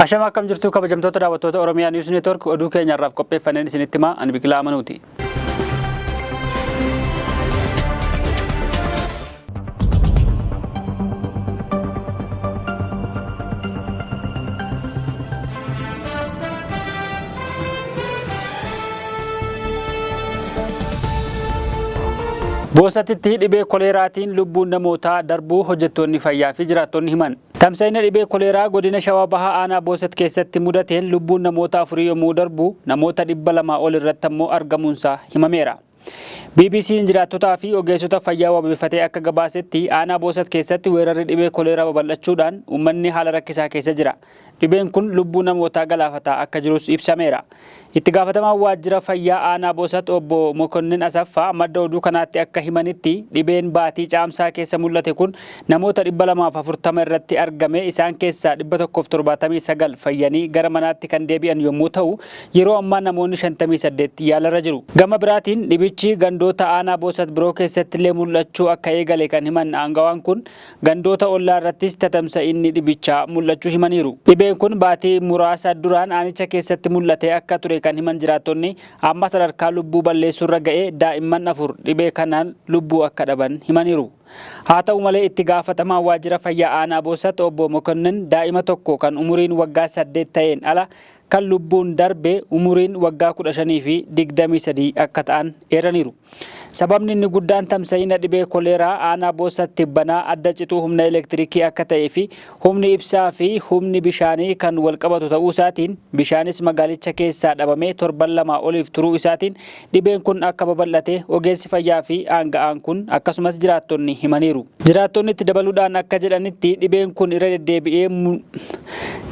Ashama akkam jirtu kabajamtoota daawwattoota Oromiyaa News Network oduu keenya irraaf qopheeffanneen isinitti himaa ani Biqilaa Amanuuti. Boosatitti dhibee koleeraatiin lubbuun namootaa darbuu hojjettoonni fayyaa fi jiraattonni himan. Tamsa'ina dhibee koleeraa godina Shawaa Bahaa aanaa Boosat keessatti mudateen lubbuun namoota afurii yommuu darbu namoota 200 ol irratti ammoo argamuunsaa himameera. BBC'n jiraattotaa fi ogeessota fayyaa wabeeffatee akka gabaasetti aanaa Boosat keessatti weerarri dhibee koleeraa babal'achuudhaan uummanni haala rakkisaa keessa jira. Dhibeen kun lubbuu namootaa galaafataa akka jirus ibsameera. Itti gaafatamaan waajjira fayyaa aanaa Boosat obbo Mokonnin Asaffaa madda oduu kanaatti akka himanitti dhibeen baatii Caamsaa keessa mul'ate kun namoota 240 irratti argame isaan keessaa 179 fayyanii gara manaatti kan deebi'an yommuu ta'u yeroo ammaa namoonni 58 yaalarra jiru. Gama biraatiin dhibichi gandoota aanaa Boosat biroo keessattillee mul'achuu akka eegale kan himan aangawaan kun Gandoota ollaa irrattis tatamsa'inni dhibichaa mul'achuu himaniiru. Dhibeen kun baatii muraasa duraan aanicha keessatti mul'atee akka ture kan himan jiraattonni, amma sadarkaa lubbuu balleessuurra ga'ee daa'imman 4 dhibee kanaan lubbuu akka dhaban himaniiru. Haa ta'u malee itti gaafatamaan waajjira fayyaa aanaa Boosat obbo Mokonnin daa'ima tokko kan umuriin waggaa 8 ta'een ala kan lubbuun darbe umuriin waggaa 15 fi 23 akka ta'an eeraniiru. Sababni inni guddaan tamsa'ina dhibee koleeraa aanaa Boosat tibbanaa adda cituu humna elektirikii akka ta'ee fi humni ibsaa fi humni bishaanii kan walqabatu ta'uu isaatiin bishaanis magaalicha keessaa dhabamee torban lamaa oliif turuu isaatiin dhibeen kun akka babal'ate ogeessi fayyaa fi aanga'aan kun akkasumas jiraattonni himaniiru. Jiraattonni itti dabaluudhaan akka jedhanitti dhibeen kun irra deddeebi'ee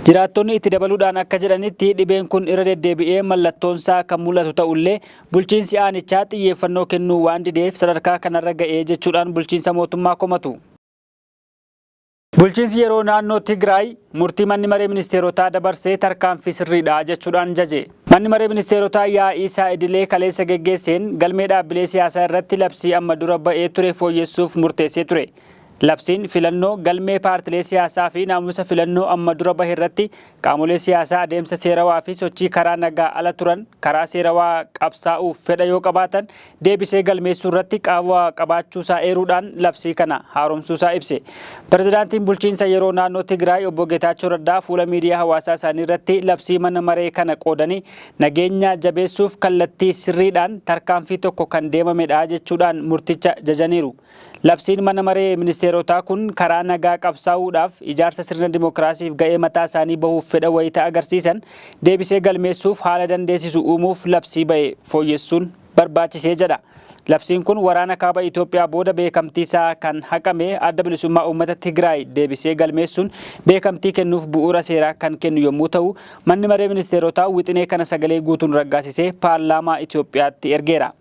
Jiraattonni itti dabaluudhaan akka jedhanitti dhibeen kun irra deddeebi'ee mallattoonsaa kan mul'atu ta'ullee Bulchiinsi aanichaa xiyyeeffannoo kennuu waan dideef sadarkaa kanarra ga'ee jechuudhaan bulchiinsa mootummaa komatu. Bulchiinsi yeroo naannoo Tigraay murtii manni maree ministeerotaa dabarsee tarkaanfii sirriidha jechuudhaan jaje. Manni maree ministeerotaa yaa'ii isaa idilee kaleessa geggeesseen galmee dhaabbilee siyaasaa irratti labsii amma dura ba'ee ture fooyyessuuf murteessee ture. Labsiin filannoo galmee paartilee siyaasaa fi naamusa filannoo amma dura bahe irratti qaamolee siyaasaa adeemsa seerawaa fi sochii karaa nagaa ala turan karaa seerawaa qabsaa'uuf fedha yoo qabaatan deebisee galmeessuu irratti qaawwa qabaachuusaa eeruudhaan labsii kana haaromsuusaa ibse. Pirezidaantiin bulchiinsa yeroo naannoo Tigraay obbo Geetaachoo Raddaa fuula miidiyaa hawaasaa isaanii irratti labsii mana maree kana qoodanii nageenya jabeessuuf kallattii sirriidhaan tarkaanfii tokko kan deemamedha jechuudhaan murticha jajaniiru. Labsiin mana maree ministeerotaa kun karaa nagaa qabsaa'uudhaaf ijaarsa sirna dimokiraasiif ga'ee mataa isaanii bahuuf fedha wayita agarsiisan deebisee galmeessuuf haala dandeessisu uumuuf labsii ba'e fooyyessuun barbaachisee jedha. Labsiin kun waraana kaaba Itoophiyaa booda beekamtii isaa kan haqame Adda Bilisummaa Uummata Tigraay deebisee galmeessuun beekamtii kennuuf bu'uura seeraa kan kennu yommuu ta'u, manni maree ministeerotaa wixinee kana sagalee guutuun raggaasisee paarlaamaa Itoophiyaatti ergeera.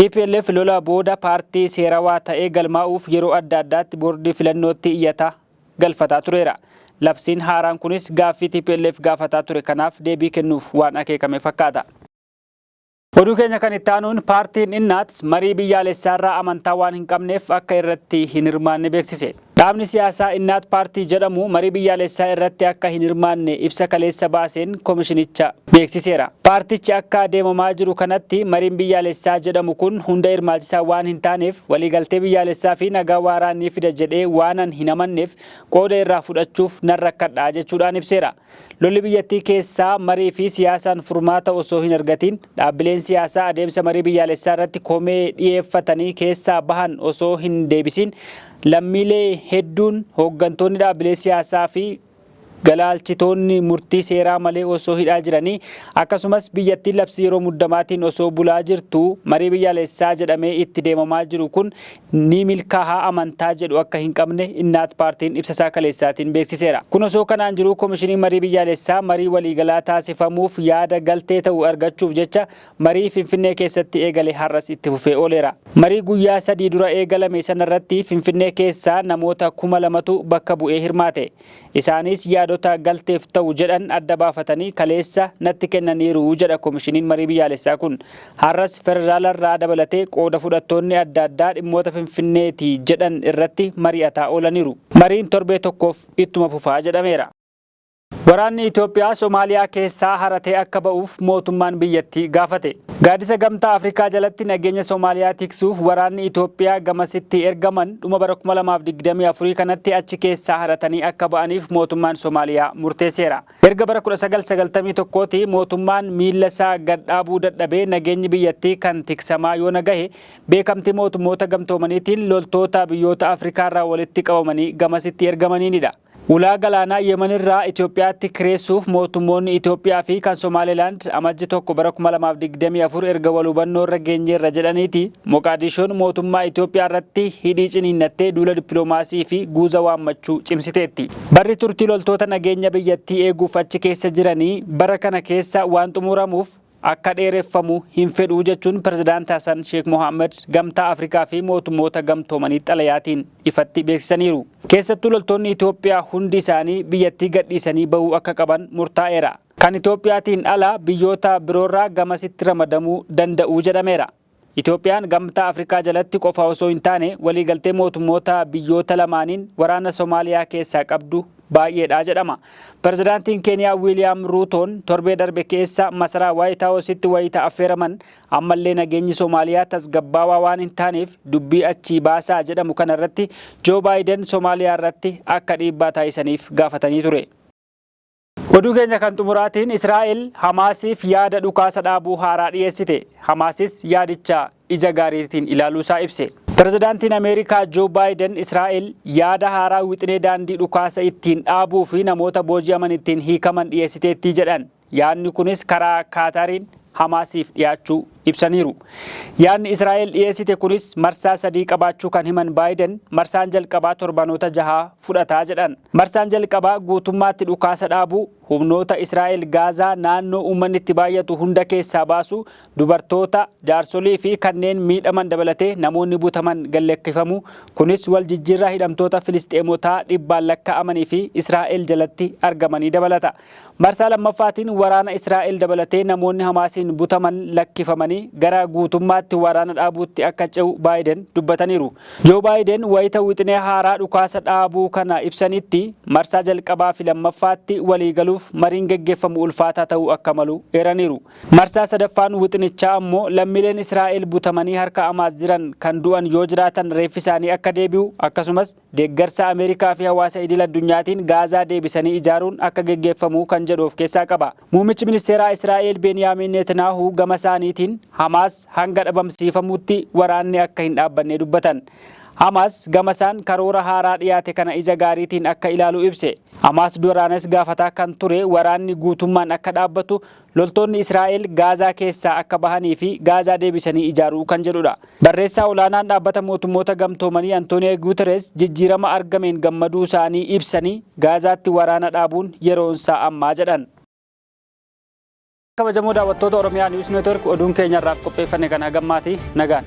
Tplf lola booda paartii seerawaa ta'ee galmaa'uuf yeroo adda addaatti boordii filannootti iyyata galfataa tureera. Labsiin haaraan kunis gaaffii tplf gaafataa ture kanaaf deebii kennuuf waan akeekame fakkaata. Oduu keenya kan itti aanuun paartiin Innaat marii biyyaalessaarraa amantaa waan hin qabneef akka irratti hin hirmaanne beeksise. Dhaabni siyaasaa Innaat Paartii jedhamu marii biyyaalessaa irratti akka hin hirmaanne ibsa kaleessa baaseen komishinicha beeksiseera. Paartichi akka deemamaa jiru kanatti mariin biyyaalessaa jedhamu kun hunda hirmaachisaa waan hin taaneef waliigaltee biyyaalessaa fi nagaa waaraa ni fida jedhee waanan hin amanneef qooda irraa fudhachuuf nan rakkadha jechuudhaan ibseera. Lolli biyyattii keessaa marii fi siyaasaan furmaata osoo hin argatiin dhaabbileen siyaasaa adeemsa marii biyyaalessaa irratti komee dhiyeeffatanii keessaa bahan osoo hin deebisiin lammiilee hedduun hooggantoonni dhaabbilee siyaasaa fi galaalchitoonni murtii seeraa malee osoo hidhaa jiranii akkasumas biyyattiin labsii yeroo muddamaatiin osoo bulaa jirtu marii biyyaalessaa jedhamee itti deemamaa jiru kun ni milkaaha amantaa jedhu akka hin qabne Innaat Paartiin ibsasaa kaleessaatiin beeksiseera. Kun osoo kanaan jiruu Komishiniin Marii Biyyaalessaa marii waliigalaa taasifamuuf yaada galtee ta'u argachuuf jecha marii Finfinnee keessatti eegale har'as itti fufee ooleera. Marii guyyaa sadii dura eegalame sanarratti Finfinnee keessaa namoota 2000tu bakka bu'ee hirmaate. Isaanis yaadota galteef ta'u jedhan adda baafatanii kaleessa natti kennaniiru jedha Komishiniin Marii Biyyaalessaa kun. Har'as federaalarraa dabalatee qooda fudhattoonni adda addaa dhimmoota Finfinneeti jedhan irratti mari'ataa oolaniiru. Mariin torbee tokkoof ittuma fufaa jedhameera. Waraanni Itoophiyaa Somaaliyaa keessaa haratee akka ba'uuf mootummaan biyyattii gaafate. Gaaddisa Gamtaa Afrikaa jalatti nageenya Somaaliyaa tiksuuf waraanni Itoophiyaa gamasitti ergaman dhuma bara 2024 kanatti achi keessaa haratanii akka ba'aniif mootummaan Somaaliyaa murteesseera. Erga bara 1991tti mootummaan miilla isaa gad dhaabuu dadhabee nageenyi biyyattii kan tiksamaa yoona gahe beekamtii mootummoota gamtoomaniitiin loltoota biyyoota Afrikaarraa walitti qabamanii gamasitti ergamaniinidha. Ulaa galaanaa Yemenirraa Itoophiyaatti kireessuuf mootummoonni Itoophiyaa fi kan Somaalilaand Amajji 1 bara 2024 erga wal hubannoo irra geenyeerra jedhaniiti Moqaadishoon mootummaa Itoophiyaa irratti hidhii ciniinnattee duula dippiloomaasii fi guuza waammachuu cimsiteetti. Barri turtii loltoota nageenya biyyattii eeguuf achi keessa jiranii bara kana keessa waan xumuramuuf akka dheereffamu hin fedhu jechuun Pirezidaant Hasan Sheek Mohaammed Gamtaa Afrikaa fi mootummoota gamtoomanii xalayaatiin ifatti beeksisaniiru. Keessattuu loltoonni Itoophiyaa hundi isaanii biyyattii gadhiisanii bahuu akka qaban murtaa'eera. Kan Itoophiyaatiin ala biyyoota biroorraa gamasitti ramadamuu danda'u jedhameera. Itoophiyaan Gamtaa Afrikaa jalatti qofa osoo hin taane waliigaltee mootummoota biyyoota lamaaniin waraana Somaaliyaa keessaa qabdu baay'eedha jedhama. Pirezidaantiin Keeniyaa Wiiliyaam Ruutoon torbee darbe keessa masaraa Waayit Haawusitti wayita affeeraman ammallee nageenyi Somaaliyaa tasgabbaawaa waan hin taaneef dubbii achii baasaa jedhamu kana irratti Joo Baayiden Somaaliyaa irratti akka dhiibbaa taasisaniif gaafatanii ture. Oduu keenya kan xumuraatiin Israa'el Hamaasiif yaada dhukaasa dhaabuu haaraa dhiyeessite. Hamaasis yaadicha ija gaariitiin ilaaluusaa ibse. Pirezidaantiin Ameerikaa Joo Baayiden Israa'el yaada haaraa wixinee daandii dhukaasa ittiin dhaabuu fi namoota booji'aman ittiin hiikaman dhiyeessiteetti jedhan. Yaadni kunis karaa Kaataariin Hamaasiif dhiyaachuu ibsaniiru. Yaadni Israa'el dhiyeessite kunis marsaa sadii qabaachuu kan himan Baayiden marsaan jalqabaa torbanoota jahaa fudhataa jedhan. Marsaan jalqabaa guutummaatti dhukaasa dhaabuu, humnoota Israa'el Gaazaa naannoo uummanni itti baay'atu hunda keessaa baasuu, dubartoota, jaarsolii fi kanneen miidhaman dabalatee namoonni butaman gad-lakkifamu. Kunis wal jijjiirraa hidhamtoota Filisxeemotaa dhibbaan lakkaa'amanii fi Israa'el jalatti argamanii dabalata. Marsaa lammaffaatiin waraana Israa'el dabalatee namoonni Hamaasiin butaman lakkifamanii gara guutummaatti waraana dhaabuutti akka ce'u Baayiden dubbataniiru. Joo Baayiden wayita wixinee haaraa dhukaasa dhaabuu kana ibsanitti marsaa jalqabaa fi lammaffaatti waliigaluuf mariin geggeeffamu ulfaataa ta'uu akka malu eeraniiru. Marsaa sadaffaan wixinichaa ammoo lammiileen Israa'el butamanii harka Hamaas jiran kan du'an yoo jiraatan reeffi isaanii akka deebi'u akkasumas Deeggarsa Ameerikaa fi hawaasa idil addunyaatiin Gaazaa deebisanii ijaaruun akka geggeeffamu kan jedhu of keessaa qaba. Muummichi ministeeraa Israa'eel Beeniyaamin Neetanaahuu gama isaaniitiin Hamaas hanga dhabamsiifamutti waraanni akka hin dhaabbanne dubbatan. Hamaas gamasaan karoora haaraa dhiyaate kana ija gaariitiin akka ilaalu ibse. Hamaas duraanis gaafataa kan ture waraanni guutummaan akka dhaabbatu Loltoonni Israa'el Gaazaa keessaa akka bahanii fi Gaazaa deebisanii ijaaruu kan jedhudha. Barreessaa olaanaan Dhaabbata Mootummoota Gamtoomanii Antooniyoo Guuterees jijjiirama argameen gammaduu isaanii ibsanii Gaazaatti waraana dhaabuun yeroonsaa ammaa jedhan. Kabajamoo daawwattoota Oromiyaa News Network oduun keenya irraaf qopheeffanne kan hagammaati nagaan.